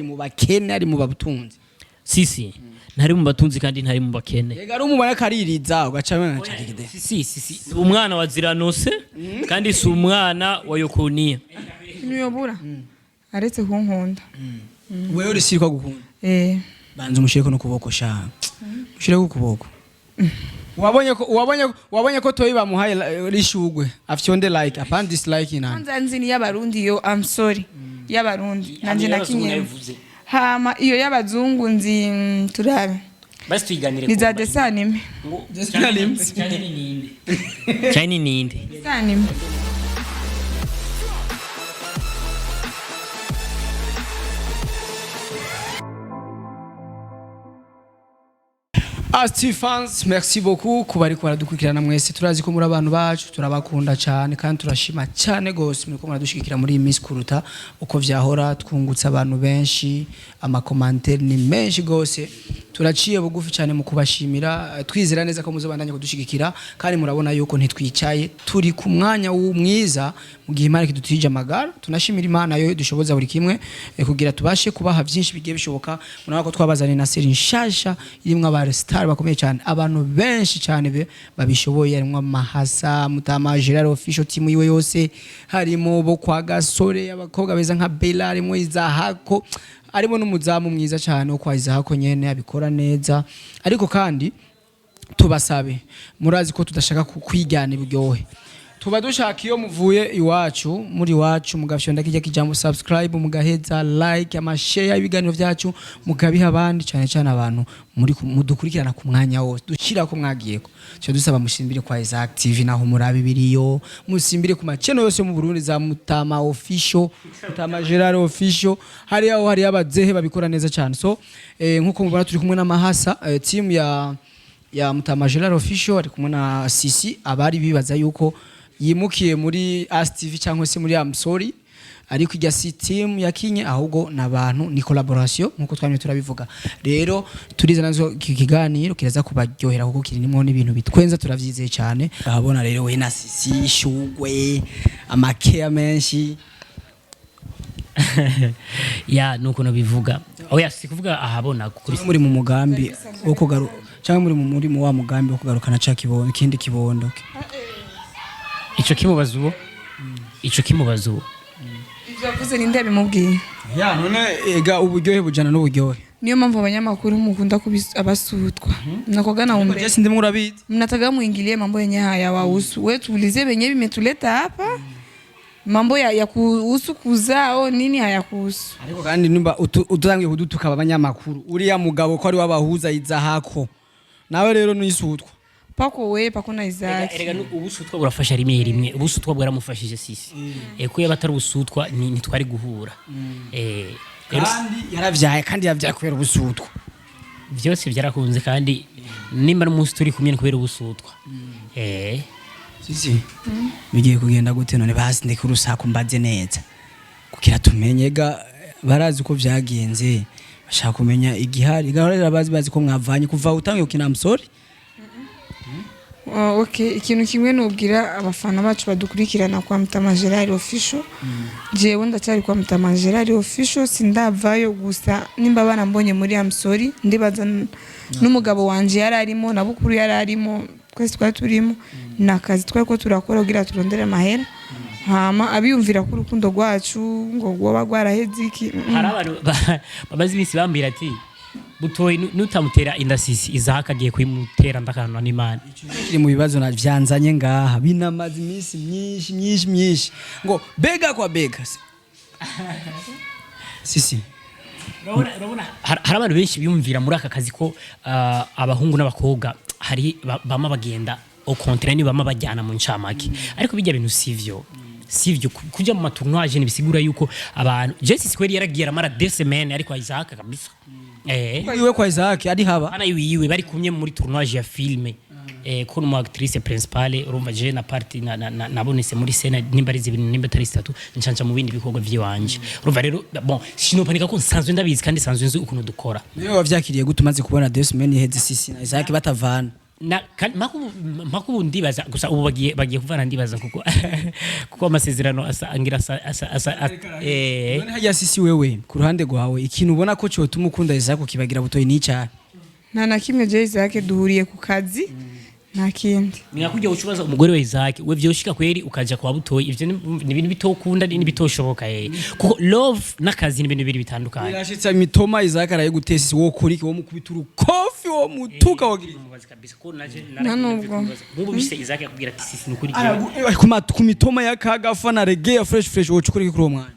Mu bakene, ari mu babutunzi? Sisi ntari mu batunzi kandi ntari mu bakene. Yega, ari umubona akaririza ugaca wena cakigide. Sisi si umwana wa Ziranose kandi si umwana wa Yokoniya. Ntuyobura aretse kunkunda. Wewe uri siriko gukunda? Eh. Banza umushireko n'ukuboko sha, mushireko ukuboko. Wabonye ko toyi bamuhaye rishugwe afyonde like apana dislike nani. Kwanza nzi ni y'abarundi yo, I'm sorry, y'abarundi nanje nakinye, hama iyo y'abazungu nzi turabe. Basi tuyiganire. Ni za dessin animé. China ninde? Dessin animé. Asti fans, merci beaucoup kuba ariko baradukurikirana mwese. Turazi ko muri abantu bacu, turabakunda cyane kandi turashima cyane gose muriko muradushigikira muri iyi minsi kuruta uko vyahora. Twungutse abantu benshi, ama commentaires ni menshi gose. Turaciye bugufi cyane mu kubashimira, twizera neza ko muzobandanya kudushigikira. Kandi murabona yuko ntitwicaye, turi ku mwanya mwiza mu gihe Imana kidutije amagara. Tunashimira Imana yo dushoboza buri kimwe, kugira tubashe kubaha byinshi bigiye bishoboka. Murabona ko twabazaniye na série nshasha irimwo aba star bakomeye cyane, abantu benshi cyane babishoboye. Harimwo Mahasa, Mutama Gerard Official, team yiwe yose, harimo bo kwa Gasore, abakobwa beza nka Bella, harimo Izahako, harimo n'umuzamu mwiza cyane wo kwa Izahako nyene abikora neza. Ariko kandi tubasabe, murazi ko tudashaka kwigana uburyohe, tuba dushaka iyo muvuye iwacu, muri iwacu mugafyonda kijya kijambo subscribe, mugaheza like, ama share ibiganiro byacu mukabiha abandi, cyane cyane abantu muri mudukurikirana ku mwanya wose dushira ko mwagiyeko. Cyo dusaba mushimbire kwa Isaac TV naho murabi biriyo, musimbire ku maceno yose yo mu Burundi, za Mutama Official, Mutama Gerard Official, hari aho hari abazehe babikora neza cyane. So nkuko mubona turi kumwe na Mahasa, team ya Mutama Gerard Official, ari kumwe na Sisi. Abari bibaza yuko yimukiye muri As TV cyangwa se muri Amsori, ariko ijya si team yakinye, ahubwo n'abantu ni collaboration nkuko twamye turabivuga. Rero turiza nazo iki kiganiro kiraza kubaryohera kuko kirimo n'ibintu bitwenza, turavyizeye cyane. Ahabona rero we na Sisi, ishugwe, amakeya menshi. Ya, nuko nabivuga. Oya, si kuvuga ahabona kuri. Muri mu mugambi wo kugaru cyangwa muri mu wa mugambi wo kugarukana ca kibondo, ikindi kibondo? Ico kimubaza uwo, ico kimubaza uwo. Ivyo yavuze ninde yabimubwiye? Ya none ega uburyohe bujana n'uburyohe. Niyo mpamvu abanyamakuru mukunda abasutwa nakogana umbe. Jesse ndimo urabizi. Mnataka muingilie mambo yenye hayawahusu. We tuulize venye vimetuleta hapa, mambo ya kuhusu kuzaa au nini hayakuhusu. Ariko kandi nimba utangiye kudutuka abanyamakuru, uriya mugabo ko ari wabahuza Izahako nawe rero nisutwa. Pako we pako na Isaac. Erega ubusutwa burafasha rimwe rimwe. Ubusutwa bwaramufashije Sisi, ko yaba atari ubusutwa ntitwari guhura. Rero Kandi yaravyaye, kandi yavyaye kubera ubusutwa. Byose byarakunze, kandi nimba n'umunsi turi kumwe ni kubera ubusutwa. Sisi, bigiye kugenda gute none? Basi ndeke urusaku mbaze neza kugira tumenye. Ga barazi uko vyagenze, bashaka kumenya igihari. Gahora bazi ko mwavanye kuva utangiye gukina Amsori. Okay, ikintu kimwe nubwira abafana bacu badukurikirana kwa Mutama Gerard Official, jewe ndacyari kwa Mutama Gerard Official, sindavayo. Gusa nimba barambonye muri Amsori, ndibaza n'umugabo wanje yari arimo, na Bukuru yari arimo, twese twari turimo. Ni akazi twari ko turakora kugira turondere amahera. Hama abiyumvira ko urukundo rwacu ngo rwoba rwaraheze iki. Hari abantu bamaze iminsi bambwira ati butoyi nutamutera inda Sisi, Izahaka agiye kuyimutera ndakanwa n'Imana. Kiri mu bibazo na vyanzanye ngaha binamaze iminsi myinshi myinshi myinshi, ngo bega kwa bega Sisi. Urabona hari abantu benshi biyumvira muri aka kazi ko abahungu n'abakobwa hari bama bagenda au contraire, ni bama bajyana mu ncamake, ariko bijya bintu sivyo, sivyo. Kuja mu ma tournage ntibisigura yuko abantu Jesse Square yaragiye aramara 2 semaines ariko Isaac kabisa. Iwe kwa Isaac ari haba? Ana yiwe bari kumwe muri tournage ya filme, ko mu actrice principale. Urumva je na partie nabonetse muri scène nimba ari zibiri, nimba atari zitatu, ncanca mu bindi bikorwa vy'iwanje. Urumva rero, bon, sinopanika ko nsanzwe ndabizi kandi nsanzwe nzi ukuntu dukora. Niwe wavyakiriye gute umaze kubona 2 semaines iheze Sisi na Isaac batavana? Na makubu ndibaza gusa ubu bagiye kuvana, ndibaza kuko amasezerano asa angira asa. None hajya sisi, wewe ku ruhande rwawe, ikintu ubona ko cyotuma ukunda Isaac ukibagira Butoyi ni icyaha? Nta na kimwe. Je, Isaac duhuriye ku kazi, nta kindi. Ni nka kujya ucubaza umugore wa Isaac, we vyoshika kweri ukaja kwa Butoyi? Ivyo ni ibintu bitokunda, ni bitoshoboka, kuko love n'akazi ni ibintu bibiri bitandukanye. Birashitse mitoma Isaac arayigutesa, wo kuri wo mukubita urukofi, wo mutuka, wagira Mubaza kabisa ko naje. Nta nubwo. Nk'ubu bise Isaac yakubwira ati: "Sisi nukuri jewe." Ku mitoma ya kagafa na reggae ya fresh fresh, woca ukora iki kuri uwo mwanya?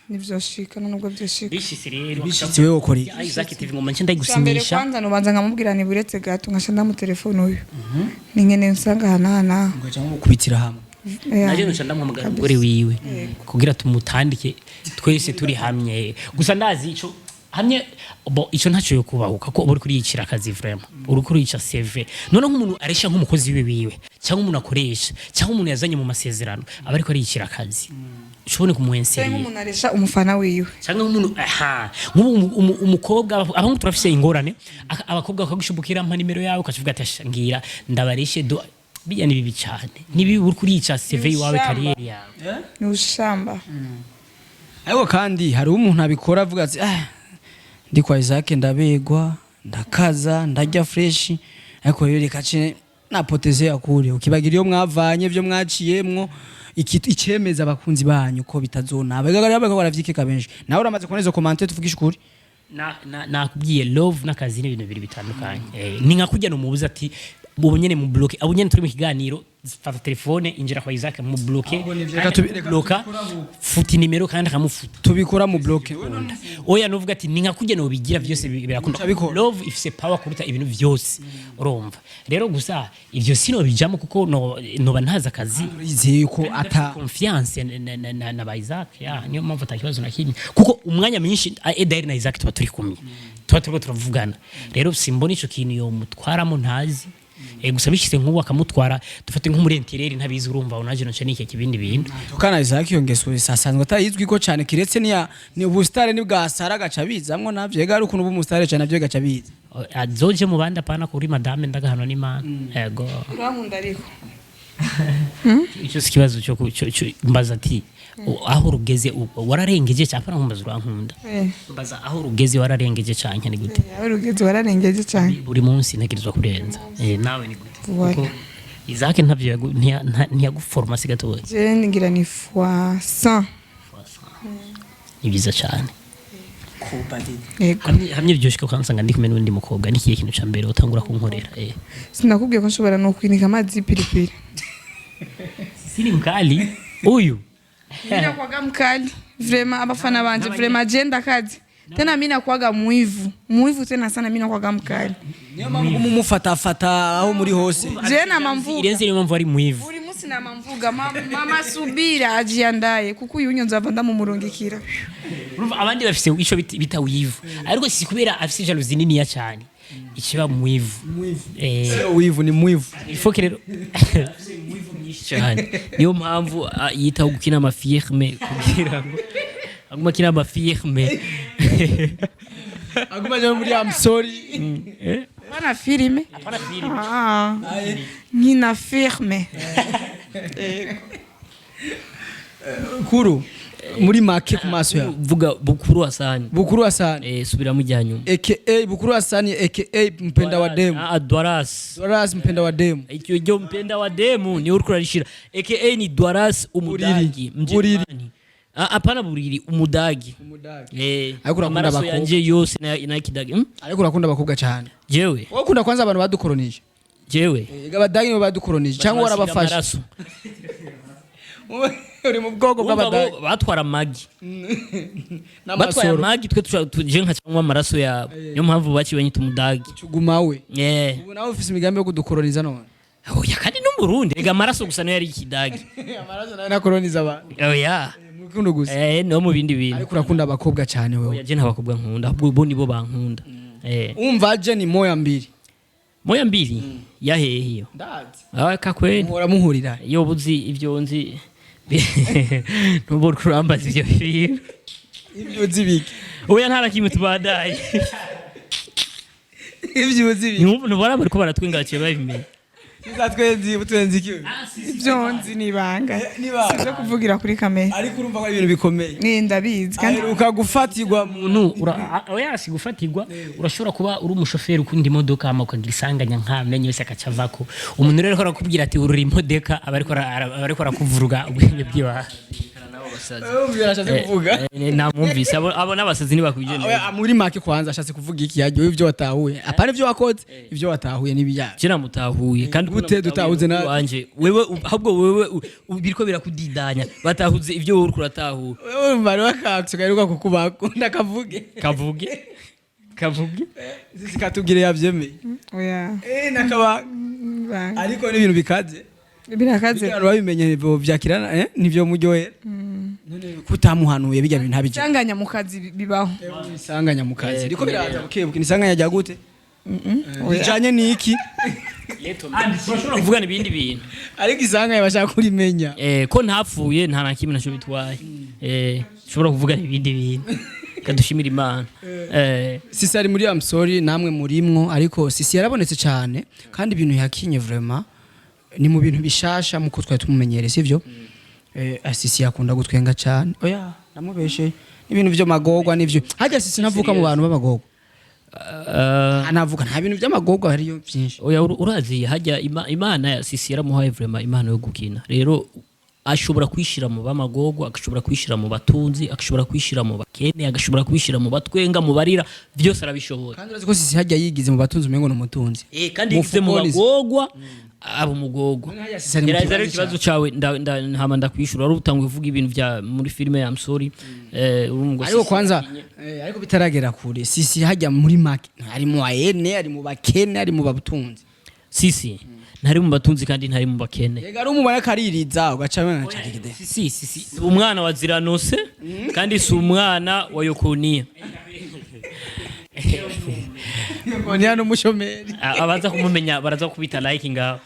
Nivyoshika, nubwo vyoshika. Bishitse rero. Bishitse, wewe ukora iki? Ya Isaac TV ngoma nce Mbere ndayigusinyisha. Kwanza nubanza nkamubwira ni buretse gato, nkaca ndamutelefone uyu ni nkeneye nsanga aha n'aha n'aha. Ugaca mukubitira hamwe. Yeah. Naje nuca ndamuhamagara umugore wiwe kugira tumutandike twese turi hamwe. Gusa ndazi ico hamwe bo ico ntacyo yo kubahuka ko uri kuriyicira akazi, vraiment uri kuriyica CV. None nk'umuntu aresha nk'umukozi wiwe cyangwa umuntu akoresha cyangwa umuntu yazanye mu masezerano, aba ariko ariyicira akazi, ushobone Cyangwa kumuhenseriye. nk'umuntu aresha umufana wiwe. Cyangwa nk'umuntu, aha, nk'ubu umukobwa, abahungu turafise ingorane, abakobwa bakagushubukira: "Mpa nimero yawe," ukavuga ati: "Asha, ngira ndabareshe do." Bijya ni bibi cyane, ni bibi, uri kuriyica CV iwawe, Ushamba. carrière yawe. Ni ushamba. Ariko kandi hariho umuntu abikora avuga ati: "Ah, ndi kwa Isaac ndabegwa, ndakaza, ndarya fresh, ariko rero reka ce napoteze yakure." Ukibagira iyo mwavanye, ibyo mwaciyemwo, icemeza abakunzi banyu ko bitazonaba. Ega bariko baravyikeka benshi. Nawe uramaze kubona izo commentaire, tuvugisha ukuri. Nakubwiye, love n'akazi ni ibintu bibiri bitandukanye. Ni nka kujya numubuza ati ubu nyene mu bloque, abo nyene turi mu kiganiro, fata telefone, injira kwa Isaac mu bloque. Ahubwo nivyo, reka Bloka, futa nimero kandi akamufuta. Tubikora mu bloque. Oya, nuvuga ati ni nka kujya nobigira byose birakunda. Uca. Love ifise power kuruta ibintu byose, urumva rero. Gusa ivyo sinobijamo kuko no noba ntazi akazi. Urizeye ko ata Confiance na ba Isaac ya niyo mpamvu atakibazo na kimwe, kuko umwanya mwinshi Edair na Isaac tuba turi kumwe, tuba turiko turavugana. Rero simbona ico kintu yo mutwaramo ntazi. Gusa bishyize nk'ubu akamutwara, dufate nk'umuri intérieur ntabizi, urumva unaje noce nike kibindi bintu. Tukana Isaac iyo ngeso isasanzwe atayizwi ko cyane, kiretse niya ni ubustare ni bwa Sara gaca bizamwo navyo. Ega ari ukuntu uba umusitare cyane, navyo gaca biza. Azoje mu bandi, apana kuri madame, ndagahanwa n'Imana, yego. Urankunda ariko? Icyo si ikibazo cyo mbaza ati aho rugeze wararengeje cyane, apana nkumbaza urankunda. Mbaza aho rugeze wararengeje cyane, ni gute? Aho rugeze wararengeje cyane. Buri munsi ntegerezwa kurenza. Nawe ni gute? Voilà. Kuko Isaac ntavyo ntiyaguforma si gatoya. Je ngira ni fois 100. Ni byiza cyane. Yego. Hamwe byoshika ukansanga ndi kumwe n'undi mukobwa, ni ikihe kintu ca mbere utangura kunkorera? Sinakubwiye ko nshobora no kwinika amazi y'ipiripiri? Sini mkali uyu. Mimi nakwaga mkali vraiment, abafana banje, vraiment je ndakazi tena. Mimi nakwaga mwivu, mwivu tena sana, mimi nakwaga mkali. Niyo mpamvu mumufatafata aho muri hose. Je namamvuga. Irenze, niyo mpamvu ari mwivu. Buri munsi namamvuga: "Mama subira ajiandaye, kuko uyu unyo nzava ndamumurungikira." Urumva abandi bafise ico bita wivu, ariko si kubera afise jalousie niniya cyane, ikiba mwivu. Wivu ni mwivu. Il faut que rero Cyane, niyo mpamvu yitaho gukina amafilme kugira ngo aguma akina amafilme. Aguma aja muri I'm sorry. Hapana filime. Ah, nkina filme. Kuru muri make ku maso yawe. Vuga Bukuru Hasani. Bukuru Hasani. Subiramo ijya nyuma. Aka Bukuru Hasani, aka mpenda wa demu. Ah, Dwaras. Dwaras mpenda wa demu. Icyo ryo mpenda wa demu ni uriko urarishira, aka ni Dwaras umudagi. Buriri. Mjerumani. Ah, hapana buriri, umudagi. Ariko urakunda Amaraso abakobwa. yanje yose na kidagi? Ariko urakunda abakobwa cyane. Jewe? Wowe ukunda kwanza abantu badukoronije. Jewe? Abadagi nibo badukoronije cyangwa Basiga warabafashe? amaraso. Uri mu bwoko Urumva bo bw'abadagi. Batwara amagi, batwaye N'amasoro. amagi, twe tuje nka cyangwa amaraso yabo, niyo mpamvu baciye banyita umudagi. Cugumawe. Eh. Ubu nawe ufise imigambi yo kudukoroniza none? Oya, kandi no mu Burundi rega amaraso gusa niyo yari ikidagi. Amaraso nayo nakoroniza abantu. Oya. Mu rukundo gusa. No mu bindi bintu. Ariko urakunda abakobwa cyane wewe. Oya, je nta bakobwa nkunda, ahubwo bo nibo bankunda. Umva je ni moya mbili. Moya mbili ya hehe iyo? Ndazi. Ah, kakweli. Muhora muhurira. Iyo buzi ivyo nzi nubwo uriko urambaza ivyo bintu. Ibyo uzi biki? Oya, nta na kimwe, tubadaye. Ibyo uzi biki? Ntubona bariko baratwenga, baciye babimenya. Sisi twenzi iki? Ibyo nzi ni ibanga. Ni ibanga. Si ibyo kuvugira kuri kamera. Ariko urumva ko ari ibintu bikomeye. Ni ndabizi kandi. Aheruka gufatirwa Umuntu oya, si gufatirwa. Urashobora kuba uri umushoferi ukunda imodoka, hama ukagira isanganya nk'amenyo yose agaca avako. Umuntu rero ariko arakubwira ati urura imodoka, aba ariko arakuvuruga ubwenge bwiwawe. Urumva ashatse kuvuga. Namwumvise, abo n'abasazi ntibakwije neza. Oya, muri make kwanza ashatse kuvuga iki? Yagiye ibyo watahuye, apana ibyo wakoze, ibyo watahuye n'ibijyanye. Je namutahuye kandi uko Gute namutahuye dutahuze wanje wewe ahubwo wewe biriko birakudidanya, batahuze ibyo wowe uriko uratahura. Wewe urumva hariho akakso gaheruka kukubako, ndakavuge. Kavuge, kavuge. Sisi katubwire yavyemeye. Oya. Nakaba Ibanga. Ariko n'ibintu bikaze. Birakaze. Abantu babimenye nivyo vyakirana, nivyo muryohera. None kutamuhanuye bijya bintu ntabije? Isanganya mu kazi bibaho. Isanganya mu kazi riko biraza bukebuke, ni isanganya rya gute? Oya. Bijanye n'iki? Urashobora kuvugana ibindi bintu. Ariko isanganya bashaka kurimenya. Ko ntapfuye, nta na kimwe naco bitwaye. Ushobora kuvugana ibindi bintu, kadushimira Imana. Sisi ari muri I'm sorry, namwe murimwo, ariko Sisi yarabonetse cyane kandi ibintu yakinye vraiment ni mu bintu bishasha muko twari tumumenyereye, sivyo? Sisi yakunda gutwenga cyane. Oya, namubeshe, ibintu byo magogwa nivyo. Hajya Sisi navuka mu bantu b'amagogwa? Anavuka nta bintu by'amagogwa hariyo byinshi. Oya, urazi hajya Imana ya Sisi yaramuhaye vraiment impano yo gukina. Rero ashobora kwishira mu bamagogwa, agashobora kwishira mu batunzi, agashobora kwishira mu bakene, agashobora kwishira mu batwenga, mu barira, byose arabishobora. Kandi urazi ko Sisi hajya yigize mu batunzi umengo ni umutunzi. Kandi yigize mu Mufukoni. bagogwa aba umugogwa. None hajya Sisi ari mu Gerageza rero kibanza. ikibazo cawe ntama ndakwishura. Wari utanguye uvuga ibintu vya muri filime ya Amsori, urumva Ariko Sisi kwanza yakinye. ariko bitaragera kure, Sisi hajya muri make ari mu bayene, ari mu bakene, ari mu batunzi? Sisi ntari mu batunzi kandi ntari mu bakene. Yega ari umubona kaririza ugaca bana. Sisi si umwana wa Ziranose kandi si umwana wa Yokoniya. Ni hano umushomeri. Abaza kumumenya baraza kubita like ngaho.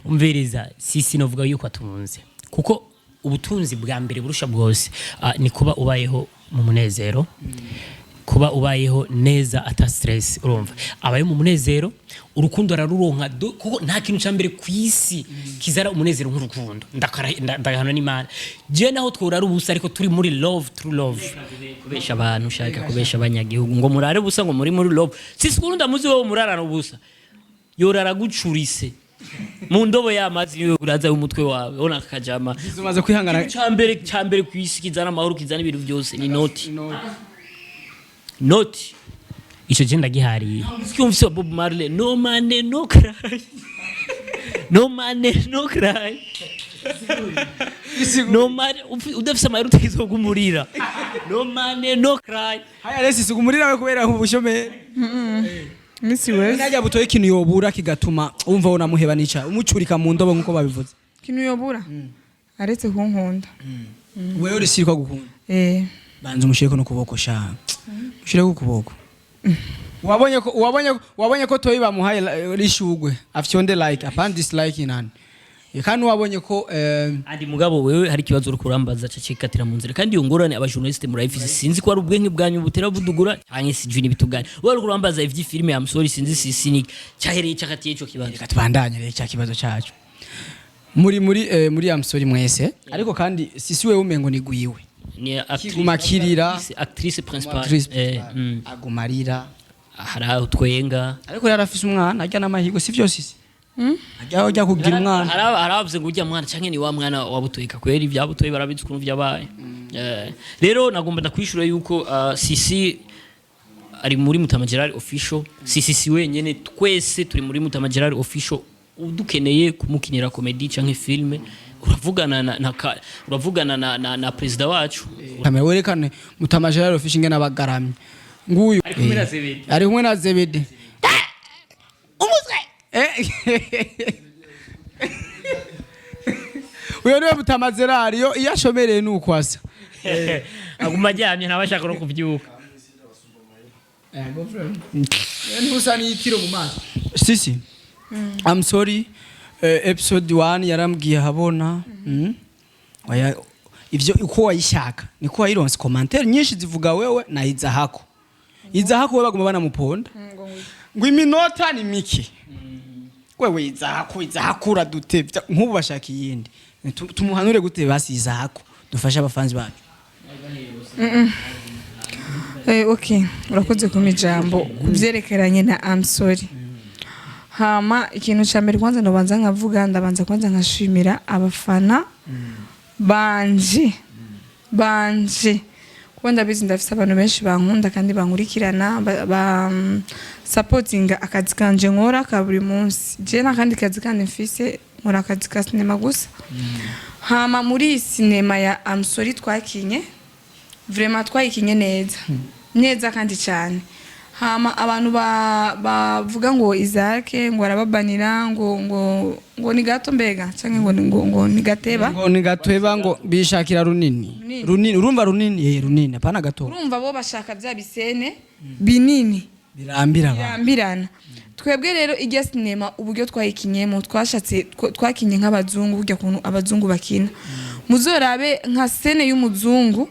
Umviriza, Sisi novuga yuko atunze, kuko ubutunzi bwa mbere burusha bwose ni kuba ubayeho mu munezero, kuba ubayeho neza ata stress. Urumva abayeho mu munezero, urukundo araruronka, kuko nta kintu cya mbere ku isi kizara umunezero nk'urukundo. Ndagahana n'Imana je naho tworara ubusa ariko turi muri love, true love. Kubesha abantu, ushaka kubesha abanyagihugu ngo murare ubusa, ngo muri love. Sisi kurundi muzi wowe murarana ubusa, yorara gucurise mu ndobo y'amazi, niwe uraza umutwe wawe ubona akajama. Umaze kwihangana. Cyambere ku isi kizana amahoro, kizana ibintu byose ni noti, noti. Ico je ndagihariye. Sikumvise wa Bob Marley: "No money, no cry, no money, no cry, no money." Udafise amahera utagize kumurira. No money, no cry. Haya rero Sisi umurira we kubera ubushomeri. Misi wese. Najya butoye ikintu yobura kigatuma wumva wonamuheba nica umucurika mu ndobo nkuko babivuze. Ikintu yobura aretse kunkunda. Wewe uri ko gukunda? Eh. Banza umushireko n'ukuboko sha, ushireko ukuboko. Wabonye ko toyi bamuhaye rishugwe afyonde like apana dislike nani. Kandi wabonye ko Andi mugabo wewe hari ikibazo uri kurambaza cacikatira mu nzira, kandi iyo ngorane abajournaliste murayifise. Sinzi ko ari ubwenge bwanyu butera budugura canke sijwi n'ibitugane. Wewe uri kurambaza ivy'ifilime ya Musori, sinzi sisi cyahereye cakatiye ico kibazo. Reka tubandanye rero cya kibazo cyacu muri ya musori mwese, ariko kandi Sisi wewe umengo ni gwiwe. Ni Kiguma kirira. Actrice principale. Actrice. Aguma arira. Hari aho twenga. Ariko yari afise umwana ajya n'amahirwe, si vyo Sisi? Ajya ujya kugira umwana. Hari abavuze ngo ujya mwana canke ni wa mwana wabutoyeka kweri, ibyabutoye barabizi ukuntu vyabaye. Rero nagomba ndakwishura yuko Sisi ari muri Mutama Gerard Official. Sisi si wenyene, twese turi muri Mutama Gerard Official. Udukeneye kumukinira comedy canke filme, uravugana na president wacu. Kamera werekane Mutama Gerard Official ingene abagaramye nguyu. Ari kumwe na Zebedi. Ari kumwe na Zebedi umutwe. Uyo niwe Mutama Gerard iyo ashomereye nuko asa. Aguma aryamye, ntabashaka no kuvyuka. Ntusa n'itiro mu maso. Sisi, I'm sorry, episode 1 yarambwiye habona. Oya, ivyo uko wayishaka niko wayironse. Commentaire nyinshi zivuga wewe na Izahako. Izahako we baguma banamuponda ngo iminota ni mike. Wewe Izahako, Izahako uradutevya. Nk'ubu bashaka iyindi. Tumuhanure gute basi Izahako, dufashe abafanzi bacu? Ok, urakoze kumpa ijambo ku byerekeranye na I'm sorry. Hama ikintu cya mbere kwanza ndabanza nkavuga, ndabanza kwanza nkashimira abafana banje kuko ndabizi ndafise abantu benshi bankunda kandi bankurikirana, ba supportinga akazi kanje nkora ka buri munsi. Je n'akandi kazi kandi mfise, nkora akazi ka sinema gusa. Hama muri iyi sinema ya I'm sorry twakinye, vraiment twayikinye neza neza kandi cyane. Hama abantu bavuga ngo Isaac ngo arababanira, ngo ni gato mbega, canke ngo ni gateba. Ngo ni gatweba, ngo bishakira runini. Runini. Runini, urumva runini, runini, apana gato. Urumva bo bashaka bya bisene binini. Birambira abantu. Birambirana. Twebwe rero ijya sinema, uburyo twayikinyemo, twashatse twakinye nk'abazungu, burya kuntu abazungu bakina. Muzorabe nka scène y'umuzungu.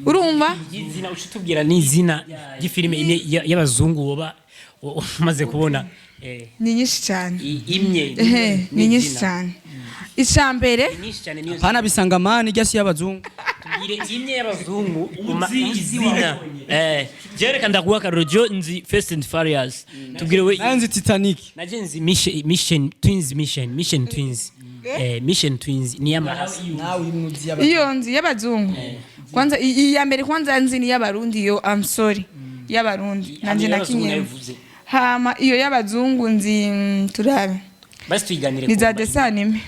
Urumva? Izina, uca utubwira n'izina ry'ifilime imwe y'abazungu woba umaze kubona. Ni nyinshi cyane. Imwe. Ehe, ni nyinshi cyane. Icya mbere Ni nyinshi cyane niyo. Apana bisangamani, ijya si y'abazungu. Tubwire imwe y'abazungu. Uzi izina? Je reka ndaguha akarorero, jo nzi Fast and Furious. Tubwire we. Nayo nzi Titanic. Naje nzi Mission Twins, Mission Twins, Mission Twins ni y'amahasi. Nawe imwe uzi y'abazungu. Iyo nzi y'abazungu kwanza, iya mbere kwanza nzi ni y'abarundi, iyo I'm sorry y'abarundi nanje Y'abazungu nakinyemo. nayivuze. Hama iyo y'abazungu nzi, turabe. Basi tuyiganire. Ni za dessin animé.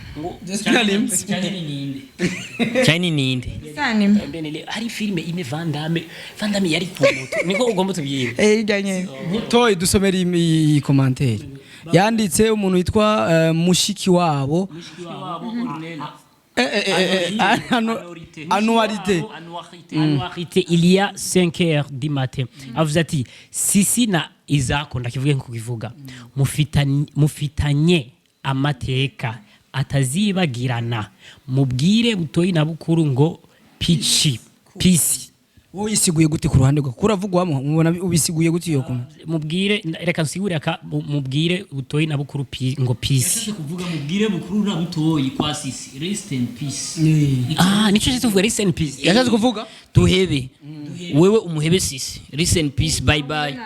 China ninde? Dessin animé. Hari filime imwe Van Damme, Van Damme yari ku moto, niko ugomba tubwire. Irya nyene. Toyi dusomera iyi commentaire yanditse umuntu witwa mushiki wabo Anuarite. Anuarite, il y a 5 heures du matin, avuze ati: "Sisi na Izako, ndakivuge nkukivuga, mufitanye amateka atazibagirana. Mubwire Butoyi na Bukuru ngo pici pisi." Wowe yisiguye gute ku ruhande rwawe? Kuravugwa mubona ubisiguye gute iyo kuma? Mubwire, reka nsigure aka, mubwire Butoyi na Bukuru ngo pisi. Yashatse kuvuga mubwire Bukuru na Butoyi kwa Sisi rest in peace. Ah, nico cyo tuvuga rest in peace. Yashatse kuvuga. Tuhebe wewe, umuhebe Sisi, rest in peace, bye bye.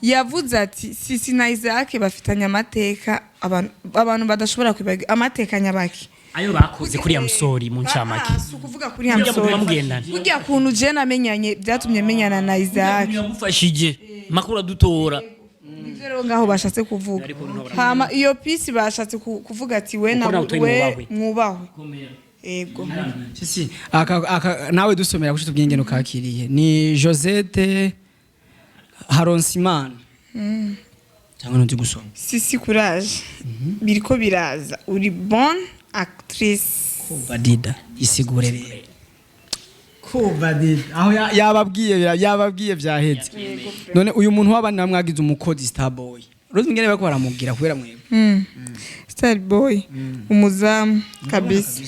Yavuze ati Sisi na Isaac bafitanye amateka abantu badashobora kwibagira, amateka nyabaki. Ayo bakoze kuri ya musori mu ncamake. Ah, si ukuvuga kuri ya Burya musori. muguma mugendana. Burya kuntu je namenyanye, byatumye menyana na Isaac. Yagufashije makuru adutora. Nivyo rero ngaho bashatse kuvuga. Hama iyo peace bashatse kuvuga ati we na Kuko nawe utoye we mwubahwe. mwubahwe, ego. Sisi aka nawe dusomera kuko tubwiye ingene kakiriye. Ni Josette Haronsimana cyangwa ntuzi gusoma? Sisi, courage, biriko biraza, uri bonne actrice. Badida isigure rero kubadida aho yababwiye yababwiye vyaheze. None uyu muntu w'abana bamwagize umukozi Starboy, uruzi ingene bariko baramubwira kubera mwebwe? Star boy umuzamu kabisa.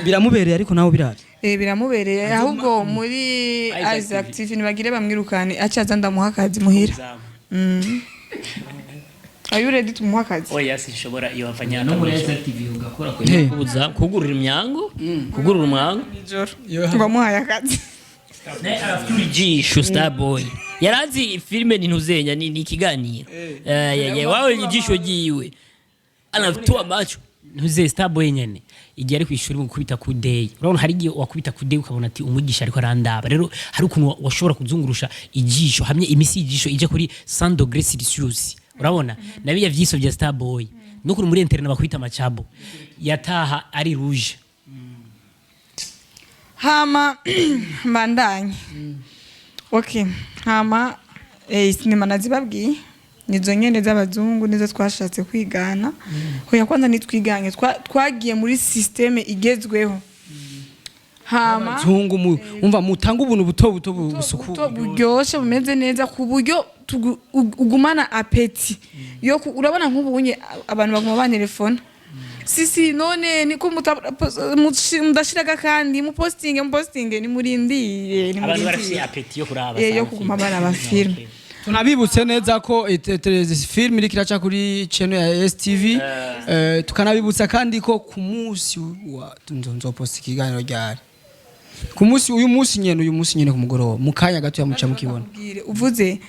Biramubereye, ariko nawe biraje. Biramubereye. Ahubwo muri Isaac TV nibagire bamwirukane, acaza ndamuha akazi muhira. Are you ready tumuha akazi? Oya, sinshobora iyo bavanya. No muri Isaac TV ugakora kubuza kugurura imyango, kugurura umwango. Nijoro ngo amuhaye akazi. Ijisho Starboy yarazi filime ni ntuzenya ni ikiganiro. Wawe ijisho ryiwe anatoa macho. Ntuze Starboy nyene igihe ari kwishuri mu gukubita ku day, urabona hari igihe wakubita ku day ukabona ati umwigisha ariko arandaba. Rero hari ukuntu washobora kuzungurusha ijisho hamwe imisi y'ijisho ija kuri 100 degrés Celsius. Urabona nabiya vyiso vya Starboy no kuri muri internet bakwita amacabo yataha ari rouge. Hama mbandanye. Okay, hama sinema nazibabwiye nizo nyene z'abazungu, nizo twashatse kwigana. Hoya kwanza nitwiganye, twagiye muri système igezweho. Hama Zungu umva mutanga ubuntu buto buto busukuye. Buto buryoshe, bumeze neza ku buryo ugumana appétit yo urabona nk'ubunye abantu baguma bantelefona: "Sisi, none niko mudashiraga kandi mupostinge, mupostinge." Nimurindire. Abantu barafise Nimurindire. appétit yo kuraba Yo sana kuguma film. baraba film. Okay. Tunabibutse neza ko film iriko iraca kuri channel ya STV. Tukanabibutsa kandi ko ku munsi wa nzoposta ikiganiro ryari ku munsi, uyu munsi nyene, uyu munsi nyene ku mugoroba, mu kanya gato yamuca mukibona. Bakubwire, uvuze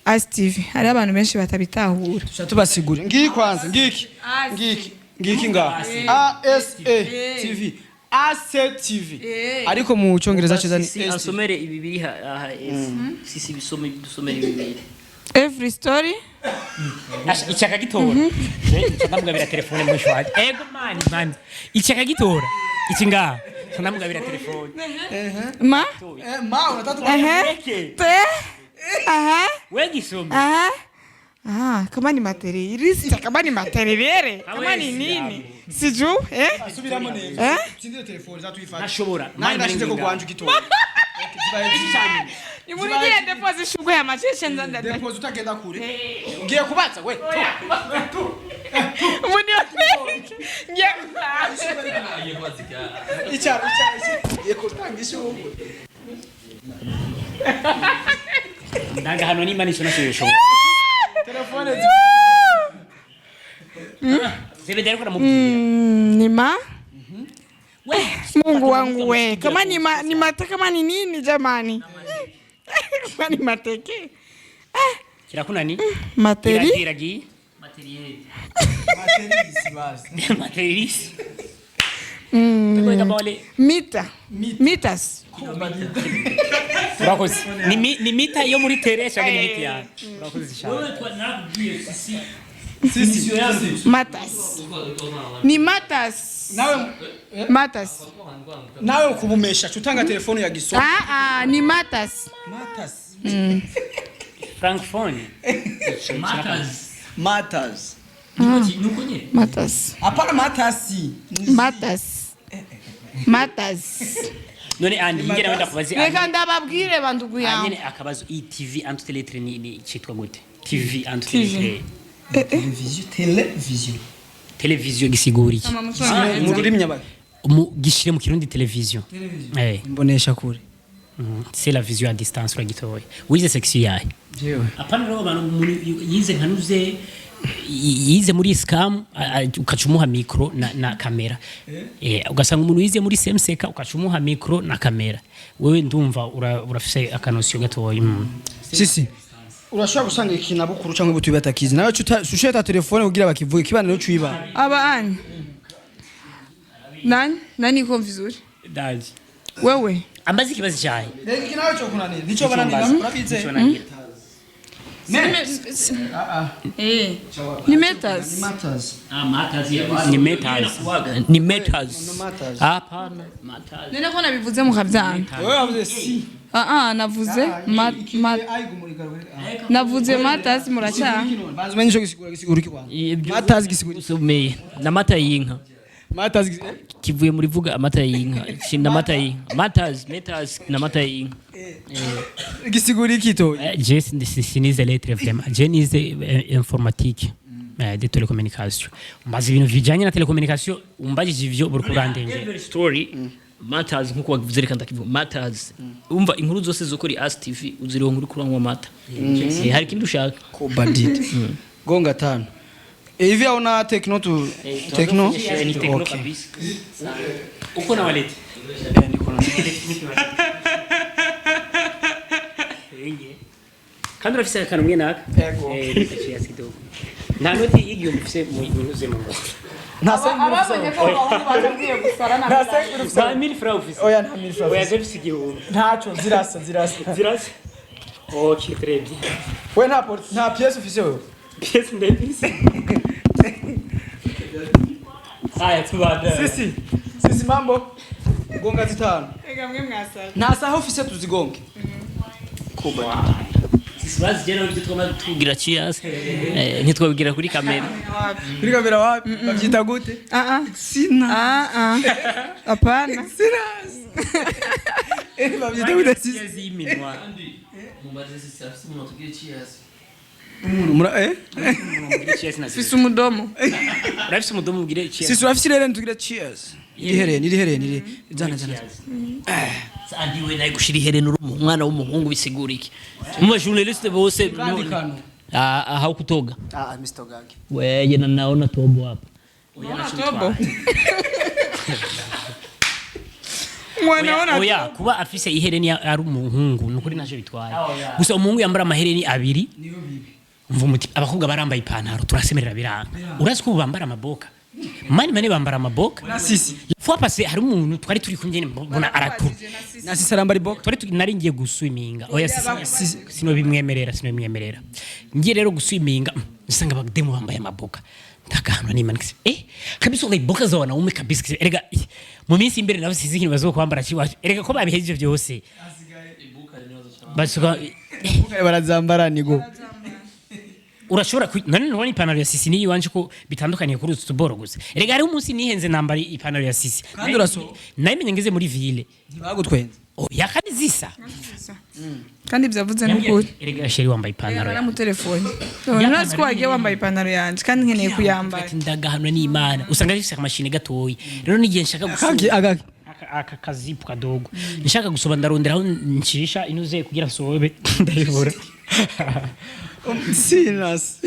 ASTV, hari abantu benshi batabitahura. Tuca tubasigura. Ngiki kwanza, ngiki, ngiki, ngiki nga ASA TV, ACTV, ariko mu cyongereza cyiza ni Sisi STV. Asomere ibi biri aha, sisi bisome, dusomere ibi biri. Every story. Asha, icyaka gitora. Nca ndamugabira telefone mwisho wanje. Ego mani mani, icyaka gitora iki ngaha, nca ndamugabira telefone. Ma Ma unataka ehe, te, aha. We gisome. Aha. Ah, kama ni materialista, kama ni materiere, kama ni nini? Sijui, eh? Subiramo neza. Eh? Sindire telefone zatuyifata. Ntashobora. Nani nashize ko gwanje ugitora? Ni muri dire deposit shugwe ya macheshe nzanda. Deposit utagenda kure. Ugiye kubaza we. Muri ngiye. Icyaro, icyaro. Ugiye gutanga ishurwe. Ndanga hano nimba nisho nashoboye. Telefone. Zebede ariko aramubwira. Ni ma We. Mungu wangu we. Kama ni ma, ni mata, kama ni nini jamani? Kama ni mateke. Kirakunani. Materi. Iragiye. Materiel. Materialisi basi. Materialisi. Mita. Mitas. Urakoze. Ni mita yo muri tere cyangwa ni mita yawe? Urakoze cyane. Wewe narakubwiye sisi. Sisi, sisi. Matas. Ni matas. Nawe Matas. nawe kubumesha utanga telefone ya gisoma. Ah ah, ni matas. Matas. Francophone. Matters. Matas. Nuko nyine. Matas. Hapana, matasi. Matas. Matas. None andi ingera wenda kubazi. Reka ndababwire bandugu yangu. Nyene akabazo, e TV entre lettres ni cyitwa gute? TV entre lettres. Television, television. Television gisigura iki? Mu rurimi nyabaki. Mu gishire mu Kirundi, television. Imbonesha kure. C'est la vision à distance. Uragitoye, wize section yahe? Jewe. Apana rero abantu, umuntu yize nka nuze yize muri scam, ukaca umuha micro na kamera, ugasanga umuntu yize muri semseka ukaca umuha micro na kamera. Wewe ndumva urafise aka notion gatoya. Sisi. Urashobora gusanga ikintu abukuru cyangwa butuye batakizi. Nawe usheta telefone kugira bakivuge kibaniro cuiba. Aba ani? Nani? Nani iko vizuri? Daji. Wewe. Ambazi ikibazo cyahe? Rero iki nawe cyo kunanira. Nico bananira urabize. Nico nanira. Eh. Ni meters. Matters. Ah, matters. Ni meters. Ni meters. Matters. Hapana, matters. None ko nabivuze mukabyanga. Wewe wavuze si. Ah ah, navuze ma, ma, navuze matas muracanga. Banza umenye ico gisigura iki kwanza. Matters gisigura iki? Usomeye n'amata y'inka. Matters gisigura. Kivuye muri vuga amata y'inka. N'amata y'inka. Matters, meters n'amata y'inka. Gisigura iki to? Je sinize lettres vraiment. Je nize informatique de télécommunication. Mbaza ibintu bijanye na télécommunication, umbajije ivyo buri kurandengera. Every story matters, nkuko wavuze, reka ndakivuga matters. Umva, inkuru zose zo kuri As TV uzironka uri kuranywa amata. Hari ikindi ushaka? Kobadid. Gonga tano. Hivi hauna Tecno tu Tecno? Ni Tecno. Okay. Kabisa. Uko na wallet? Niko na. Kandi urafise akantu mwe naka? Yego. Reka cheers kidogo. Nta noti y'igihumbi ufise mu ntuze mu ngo. Nta sengi. Ababonye ko abahungu batubwiye gusara na Nta sengi ufise. Nta 1000 francs ufise? Oya, nta 1000 francs. Oya, je mfise 1000. Ntaco, zirasa, zirasa. Zirasa? Ok, très bien. We nta nta pièce ufise wewe. Pièce ndayifise. Haya, tubandanye. Sisi. Sisi, mambo. Gonga zitano. Ega mwe mwasara. Nta saha ufise tuzigonge. Kuba. Sisi jena ibyo twama tugira cheers, ntitwabigira kuri kamera. Kuri kamera wapi? Bavyita gute? Ah ah. Sina. Ah ah. Hapana. Sina. Bavyita gute sisi? Cheers y'iminwa. Umuntu mura Mugire cheers na Fise umudomo. Urafise umudomo, mugire cheers. Sisi urafise rero ntugire cheers. Iri hereye, iri hereye, iri. Zana, zana. Cheers. Andi we naye gushira iherena uri umwana w'umuhungu bisigura iki mu journaliste bose? Kandi kano. Ah, ah, kutoga. Ah, Mr. Gage. Weye na naona tobo hapa. Tobo. Mwana. Oya, kuba afise ihereni ari umuhungu nukuri ntacyo bitwaye. Gusa umuhungu yambara amahereni abiri umva umuti. Abakobwa barambaye ipantaro turasemerera biranga. Urazi ko ubu bambara amaboka mani mani, bambara amaboka. Na sisi. Fois passé hari umuntu twari turi kumwe nyene mbona arakuru. Na sisi arambara iboka. Twari nari ngiye guswiminga. Oya, sino bimwemerera, sino bimwemerera. Ngiye rero guswiminga, nsanga abademu bambaye amaboka, ndagahanwa n'Imana kise kabisa ngo iboka za wanaume kabisa kise. Erega mu minsi imbere nabo sizi ikintu bazokwambara kiwacu. Erega ko babihejeje byose basuka. Barazambara nigo. Urashobora none ntubona ipantaro ya sisi n'iyi wanje ko bitandukaniye kuri utu tuboro gusa? Erega hariho umunsi nihenze nambara ipantaro ya sisi. Kandi urasohoka. Nayimenye ngeze muri ville. Ntibagutwenze? Oya, kandi zisa. Kandi byavuze n'ukuri. Erega chérie, wambaye ipantaro ya Naramutelefone, ntazi ko wagiye wambaye ipantaro yanjye kandi nkeneye kuyambara. Ati ndagahanwa n'Imana, usanga rifise akamashini gatoyi. Rero n'igihe nshaka Kaki gusoba agaki. Aka kazipu kadogo, nshaka gusoba ndarondera aho ncisha inuze kugira nsobe, ndayibura. Sinas.